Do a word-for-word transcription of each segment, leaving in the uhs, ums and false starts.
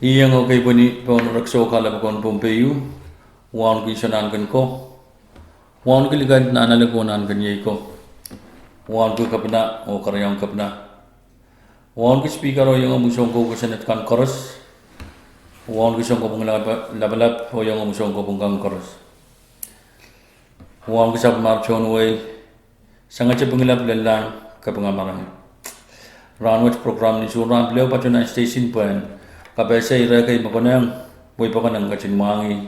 Iang oh keipweni pohn reksou kahlap pokon Pohnpei, wauneki Sounanken ko, wauneki likat nan ale ko nan keniei ko, wauneki Kepina oh Keriaun Kepina, wauneki Speaker oh iang omwi sounkopwung Senate kan koaros, wauneki Sounkopwung Lapalap oh iang omwi sounkopwung kan koaros, wauneki sapwellimar tohn wehi, sangete Pwungilap, Lellahng, Kapingamarangi. Rahnwet program ni suhra pil ehu patohwan station pwehn kapehse ire kei me konehng wehi pokon en ketin mwahngih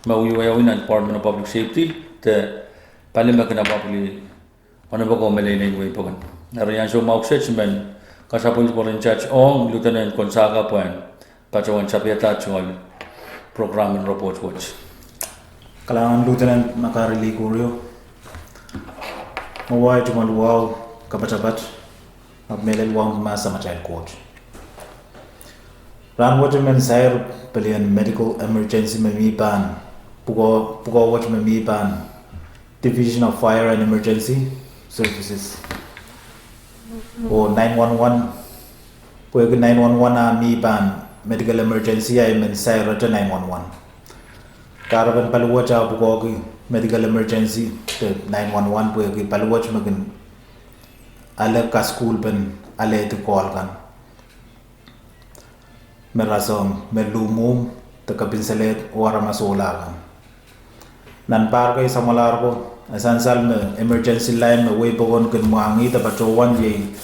me wiewiawi nan Department of Public Safety de pali me kin apwapwalih onopoko me lelein wehi pokon. Eri ansou mwahu kiset I men kasapwil pwoaren taht ong Lieutenant Gonzaga pwehn patohwan sapweiada tungoal program en report wet. Kalahngan Lieutenant Makari Likurio. Mwehi tungoal wahu kapatapat, ahpw mehlel wahu ni mahsen en atail Koht. Rahnwet I men sair pelien medical emergency me mi pahn pwukoa, pwukoa wet me mi pahn Division of Fire and Emergency Services oh nine one one. Pwehki nine one one 1 ah mi pahn medical emergency, ahi men sairete nine one one. Kahrepen paliwet ah pwukoahki medical emergency de nine one one pwehki paliwet me kin ale kasukuhlpen alehdi call kan me rasehng me luhmwuhm de kepinselehd oh aramas ohla kan. Nan pahr kei samwalahr ko, e sansal me emergency line me wehi pokon kin mwahngih de patohwan iei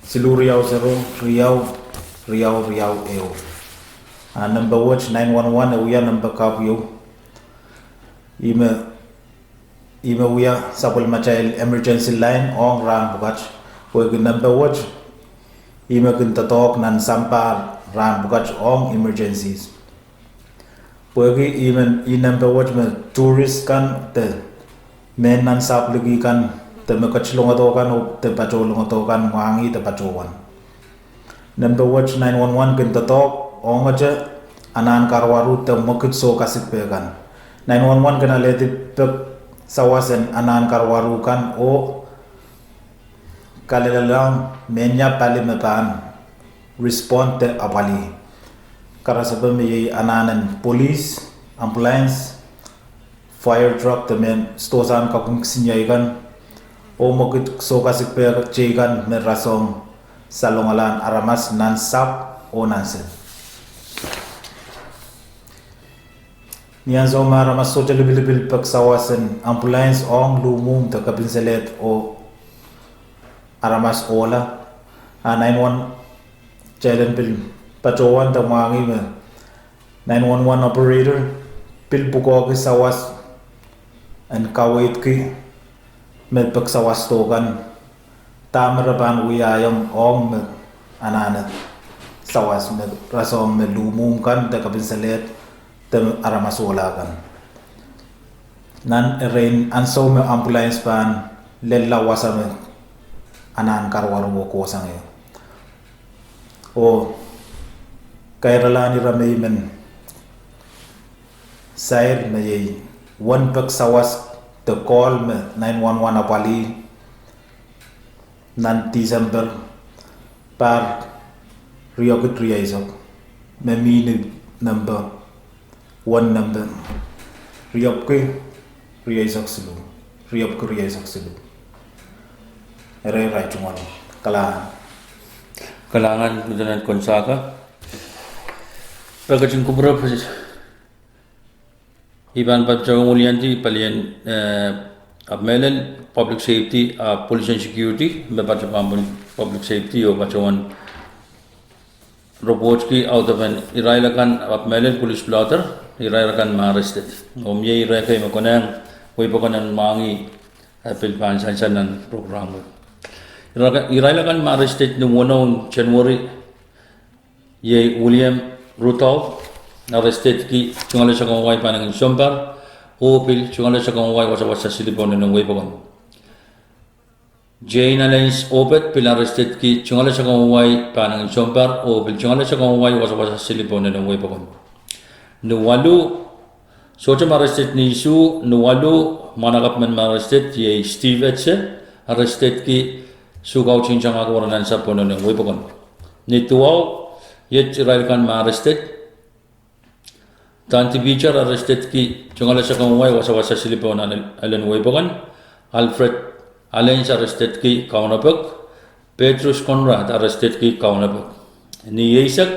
siluh riau sero riau riau riau ehu. A nempe wet nine one one e wia nempe kapw ieu. Ih me, ih me wia sapwellimatail emergency line ong rahn pwukat, pwehki nempe wet ih me kin doadoahk nan sampah rahn pwukat ong emergencies. Pwehki ih me, ih nempe wet me tourist kan de mehn nan sahpw liki kan de me ketilong doadoahk kan oh de patohlong doadoahk kan mwahngih de patohwan. Nempe wet nine one one kin doadoahk ongete anahn karuwaru de mwekid soh kasikpe kan. Nine one one kin alehdi pek sawas en anahn karuwaru kan oh kalelelahng mehnia pali me pahn respond de apwalih. Karasepe me iei anahn en police, ambulance, fire truck de mehn sidohsang kapwung kisiniei kan oh mwekid soh kasikpe teikan me rasehng salongalahn aramas nan sahpw oh nan sel. Ni ansou me aramas sohte lipilipil pek sawas en ambulance ong luhmwuhm de kepinselehd oh aramas ohla, a nine one one, kitail en pil patohwan de mwahngih me nine one one operator pil pwukoahki sawas en kaweidki me pek sawas doh kan, dahme re pahn wiahiong ong me anahne sawas me rasehng me luhmwuhm kan de kepinselehd de aramas ohla kan. Nan erein ansou me ambulance pahn lella wasa me anahn karuwaru kohsang ie, oh kairalahn ire me I men sair me iei uwen pek sawas de call me nine one one apwalih nan Tisempe pahr riekid rieisek, me mi ni nempe, uwen nempe riepwiki rieisek siluh, riepwiki rieisek siluh. Eri irail tungoal. Kalahngan. Kalahngan Lieutenant Gonzaga. Pil ketin kupwure, I pahn patohwan weliandi pelien, eh, ahpw mehlel public safety, ah, police and security, me patohwan public safety oh patohwan report ki audepen irail akan ahpw mehlel police blotter, irail akan me arrested. Oh mie ire kei me konehng wehi pokon en mwahngih, eh, pil pahn sansal nan program wet. Irail akan me arrested ni weneu en January iei William Rudolph, arrestedki tungoale sakau en wai pahnangin sounpar oh pil tungoale sakau en wai wasawasa sili pohn inenen wehi pokon. Jane Alains Obed pil arrestedki tungoale sakau en wai pahnangin sounpar oh pil tungoale sakau en wai wasawasa sili pohn inenen wehi pokon. Ni waluh, sohte me arrested ni isuh, ni waluh mwahnakapw men me arrested iei Steve Etche, arrestedki sukautihsang ako weren ansapw pohn inenen wehi pokon. Ni duwau, Iet irail kan me arrested: Tanti Peter, arrestedki tungoale sakau en wai, wasawasa sili pohn elen wehi pokon. Alfred Allens, arrestedki Kaunopak. Petrus Conrad, arrestedki Kaunopak. Ni eisek: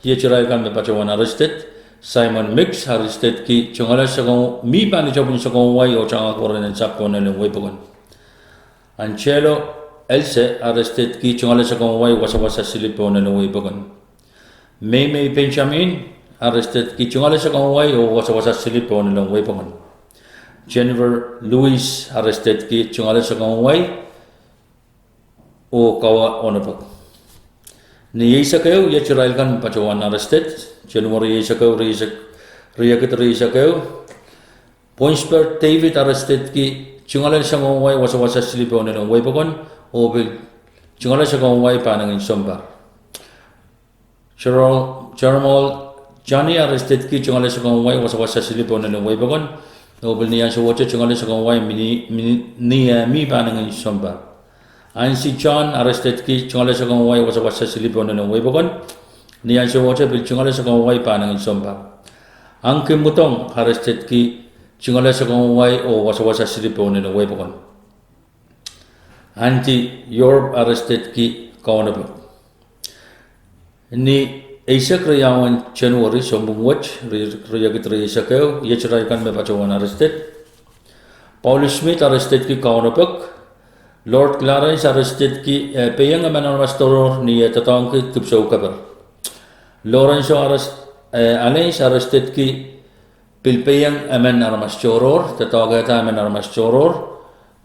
Iet irail kan me patohwan arrested: Simon Mix, arrestedki tungoale sakau, mi pali topin sakau en wai oh tangahki waranen sahpw pohn elen wehi pokon. Angelo Else, arrestedki tungoale sakau en wai, wasawasa sili pohn elen wehi pokon. Meimei Benjamin, arrestedki tungoale sakau en wai oh wasawasa sili pohn elen wehi pokon. Jennifer Louise, arrestedki tungoale sakau en wai oh kawa onopok. Ni eisek ehu: Iet irail kan me patohwan arrested: January eisek ehu, riekid rieisek ehu: Ponsper David, arrestedki tungoale sakau en wai, wasawasa sili pohn elen wehi pokon, oh pil tungoale sakau en wai pahn engen sounpar. Jermol Johnny, arrestedki tungoale sakau en wai, wasawasa sili pohn elen wehi pokon, oh pil ni ansowohte tungoale sakau en wai, ni eh mi pahn engen sounpar. Ansi John, arrestedki tungoale sakau en wai, wasawasa sili pohn elen wehi pokon, ni ansowohte pil tungoale sakau en wai pahn engen sounpar. Anki Mudong, arrestedki tungoale sakau en wai oh wasawasa sili pohn elen wehi pokon. Anti Yorb, arrestedki Kaunopak. Ni eisek riau en January, sounpwong wet, riekid rieisek ehu: Iet irail kan me patohwan arrested: Paulus Smith, arrestedki Kaunopak. Lord Clarence, arrestedki, eh, peiong emen aramas tohrohr ni eh doadoahngki dipwisou keper. Lorenzo Allens, arrestedki pil peiong emen aramas tohrohr, doadoahkehda emen aramas tohrohr.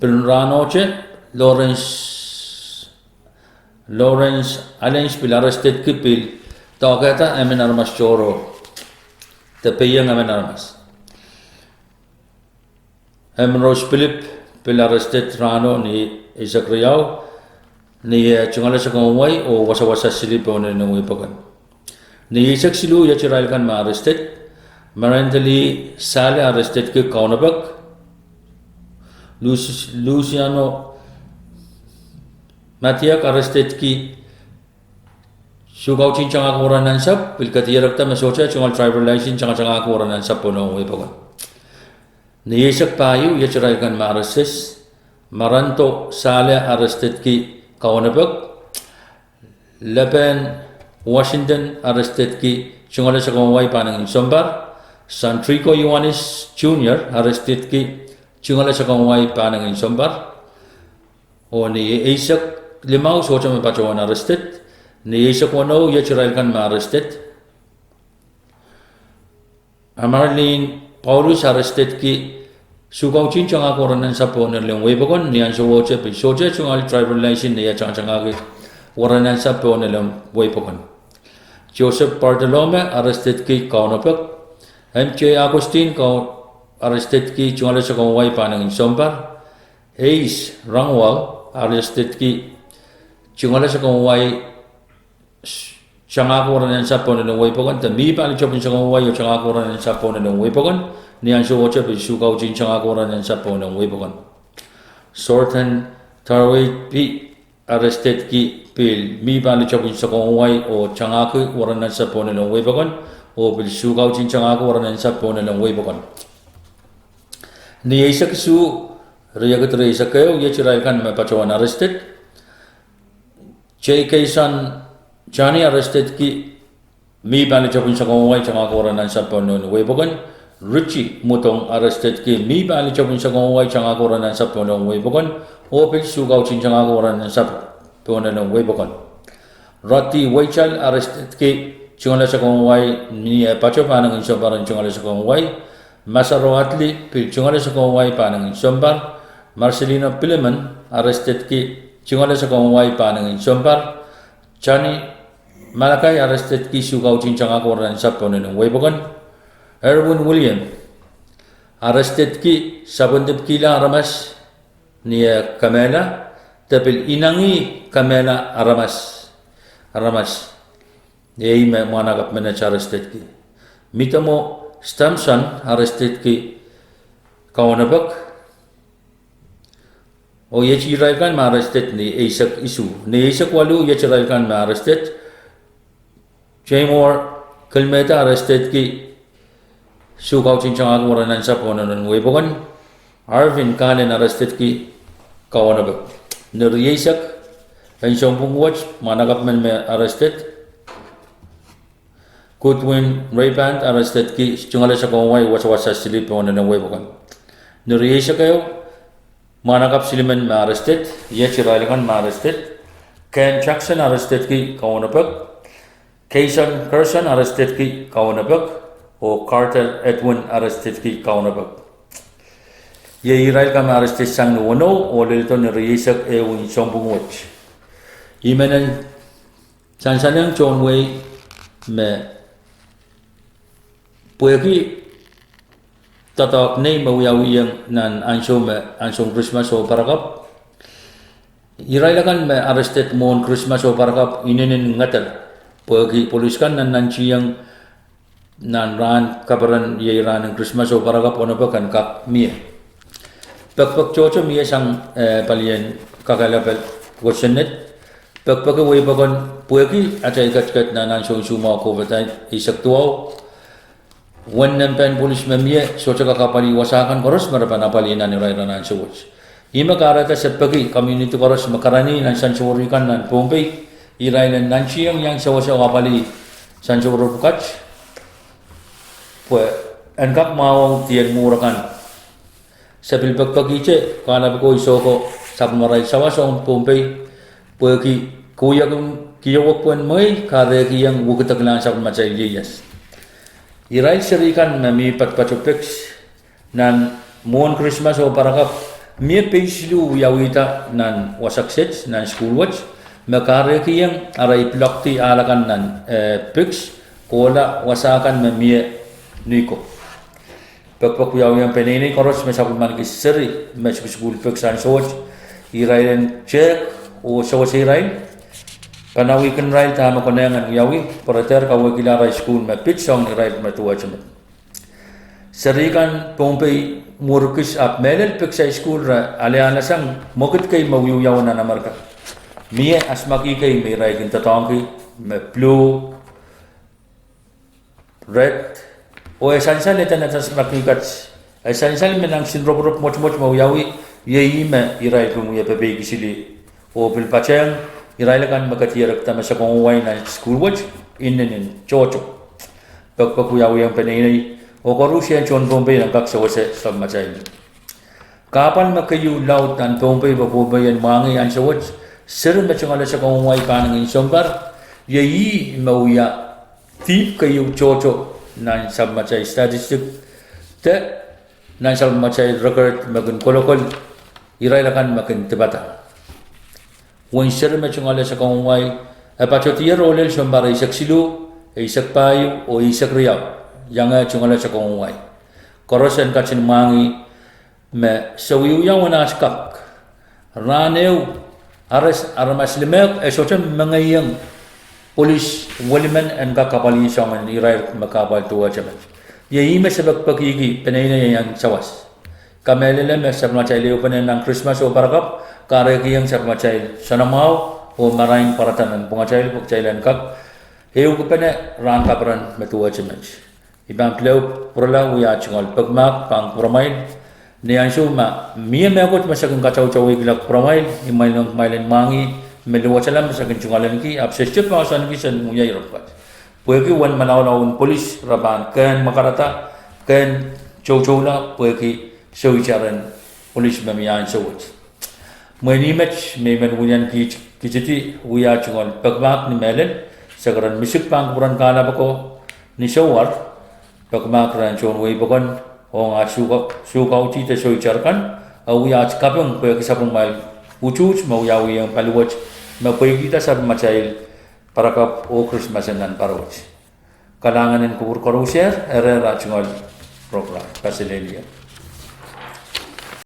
Pil rahnohte Lawrence Allens pil arrestedki pil doahkehda emen aramas tohrohr, de peiong emen aramas. Ambrose Philip pil arrested rahno ni eisek riau, ni eh tungoale sakau en wai oh wasawasa sili pohn elen wehi pokon. Ni eisek siluh: Iet irail kan me arrested: Marantali Sale, arrestedki Kaunopak. Luciano Matiak, arrestedki soukautin tangahki wara nansapw, pil kedirekda me sohte tungoal driver license tangtangahki wara nansapw pohn elen wehi pokon. Ni eisek pahieu: Iet irail kan me arrested: Maranto Sale, arrestedki Kaunopak. Leben Washington, arrestedki tungoale sakau en wai pahn engen sounpar. Sandrigo Ioanis Junior, arrestedki tungoale sakau en wai pahn engen sounpar. Oh ni eisek limau: Sohte me patohwan arrested. Ni eisek weneu: Iet irail kan me arrested: Amarlin Paulus, arrestedki soukautin tangahki wara nansapw pohn elen wehi pokon, ni ansowohte pil sohte tungoal driver license ni eh tangtangahki wara nansapw pohn elen wehi pokon. Joseph Bartolome, arrestedki Kaunopak. M J Augustine, arrestedki tungoale sakau en wai pahn engen sounpar. Ace Rangwal, arrestedki tungoale sakau en wai, tangahki wara nansapw pohn elen wehi pokon, de mi pali topin sakau en wai oh tangahki wara nansapw pohn elen wehi pokon, ni ansowohte pil soukautin tangahki wara nansapw pohn elen wehi pokon. Sorten Tarwei Pi, arrestedki pil mi pali topin sakau en wai oh tangahki wara nansapw pohn elen wehi pokon, oh pil soukautin tangahki wara nansapw pohn elen wehi pokon. Ni eisek isuh: Riekid rieisek ehu: Iet irail kan me patohwan arrested: J K Son Johnny, arrestedki mi pali topin sakau en wai tangahki wara nansapw pohn elen wehi pokon. Richie Mudong, arrestedki mi pali topin sakau en wai tangahki wara nansapw pohn elen wehi pokon, oh pil soukautin tangahki wara nansapw pohn elen wehi pokon. Roddy Weichel, arrestedki tungoale sakau en wai, ni eh patoh pahn engen sounpar en tungoale sakau en wai. Masaro Atli pil tungoale sakau en wai pahn engen sounpar. Marcelino Pilimon, arrestedki tungoale sakau en wai pahn engen sounpar. Johnny Malakai, arrestedki soukautin tangahki wara nansapw pohn elen wehi pokon. Erwin William, arrestedki sapwendipwkihla aramas ni eh kemehla, de pil inengieng kemehla aramas, aramas. Ehi me mwahnakapw menet arrestedki. Midemo Stamson, arrestedki Kaunopak. Oh iet irail kan me arrested ni eisek isuh. Ni eisek waluh: Iet irail kan me arrested: Jaymore Kilmeda arrestedki, Sioux County tangahki weren ansou pohn inenen wehi pokon. Arvin Kalen arrestedki, Kaunopak. Ni rieisek en sounpwong wet, mwahnakapw men me arrested, Goodwin Rayband arrestedki, tungoale sakau wai, wasawasa sili pohn inenen wehi pokon. Ni rieisek ehu, mwahnakapw silimen me arrested, iet irail akan me arrested. Ken Jackson arrestedki, Kaunopak. Kayson Gerson arrestedki, Kaunopak, oh Carter Edwin arrestedki, Kaunopak. Iei irail ka me arrested sang ni weneu oh leledo ni rieisek ehu en sounpwong wet. I men en sansalehng tohn wehi me pwehki doadoahk nei me wiawihong nan ansou me ansoun Krismas oh Parakapw, irail akan me arrested mwohn Krismas oh Parakapw inenen ngeder, pwehki polis kan nan nantihong nan rahn kaperen, iei rahn en Krismas oh Parakapw, Onopek, en kak mie. Pekpek tohto mie sang, eh, palien kakehlaka kosonned. Pekpeki wehi pokon pwehki atail ketiket nan ansoun soumwahu COVID eisek duwau. Wen nempehn polis me mie sohte kak apwalih wasa kan koaros me re pahn apwalih nan irair en ansou wet. Ihme kahrehda se peki community koaros me karanih nan sanseweri kan nan Pohnpei, irail en nantihong iang sewese oh apwalih sansewero pwukat pwe en kak mwahuong dien mwuhr akan. Se pil pekpekihte kahlap ko, I sehse sapwellimarail sawas ong Pohnpei pwehki keieu, keieu wehin mwei kahrehkihong wekidek lahn sapwellimatail ieias. Irail seri kan me mi patopato PICS nan mwohn Krismas oh Parakapw, mie pei siluh wiawihda nan wasa kiset nan sukuhl wet me kahrehkihong arail pilokdi ahl akan nan, eh, PICS kohla wasa kan me mie ni ko. Pekpek wiawihong peneinei koaros me sapwellimaniki seri me sukusukuhl PICS ansou wet, irail en tehk oh sewese irail, panawihkin irail dahme konehng en wiawi, pwe re dehr kawehkihla arail sukuhl me pid soangen irail me duwehte met. Seri kan Pohnpei mwuhr kis ahpw mehlel PICS high school re aleale sang mwekid kei me wiewiawi nan Amerika. Mie asimaki kei me irail kin doadoahngki me blue, red, oh e sansal eden atail asimaki kat, e sansal me nang sin ropirop mwotomwot me wiawi, iei ihme irail kin wie pepeiki sili oh pil patehng irail akan me kedirekda me sakau wai nan sukuhl wet inenen tohto. Pekpek wiawihong peneinei oh koarusie tohn Pohnpei en kak sewese sapwellimatail. Kahpwal me keieu laud nan Pohnpei pwe Pohnpei en mwahngih ansou wet seri me tungoale sakau wai kanengen sounpar, iei ih me wia dihp keieu tohto nan sapwellimatail statistik de nan sapwellimatail record me kin kolokol irail akan me kin dipada. Wehin seri me tungoale sakau wai, e patohdier oh lel sounpar eisek siluh, eisek pahieu oh eisek riau, iangehr tungoale sakau wai. Koaros en ketin mwahngih me se wiewia wen aht kak. Rahn ehu, arrest aramas limehk, e sohte mengeiong polis welimen en kak apwalih soangen irair me kahpwal duwehte met. Iei ihme se pekpekihki peneinei en sawas. Kamehlele me sapwellimatail ehupene nan Krismas oh Parakapw kahrehkihong sapwellimatail soanamwahu oh marain pwarada nan pwungatail pwe kitail en kak ehukipene rahn kaperen me duwehte met. I pahn pil pwurala wia tungoal pekimahk pahn kupwuramwail. Ni ansou ma mie mehkot me se kin katautauwihkihla kupwuramwail, imwail ong kumwail en mwahngih me luwetala me se kin tungoalenki, ahpw se sohte pahsaniki sen wia ire pwukat. Pwehki wen malaulau en polis re pahn kehn mwakarada, kehn toutoula pwehki souitar en polis me mie ansou wet. Mwein ih met me I men wilian kihdi wia tungoal pekimahk ni mehlel. Se keren misik pahn kupwuren kahlap ko ni souwar, pekimahk rehn tohn wehi pokon ong aht suhkauti de souitar kan, e wia aht kaping pwehki sapwellimatail utuht me wiawihong paliwet me pweikihda sapwellimatail Parakapw oh Krismas nan parawet. Kalahngan en kupwur koarusie, eri aht tungoal program kaselehlie.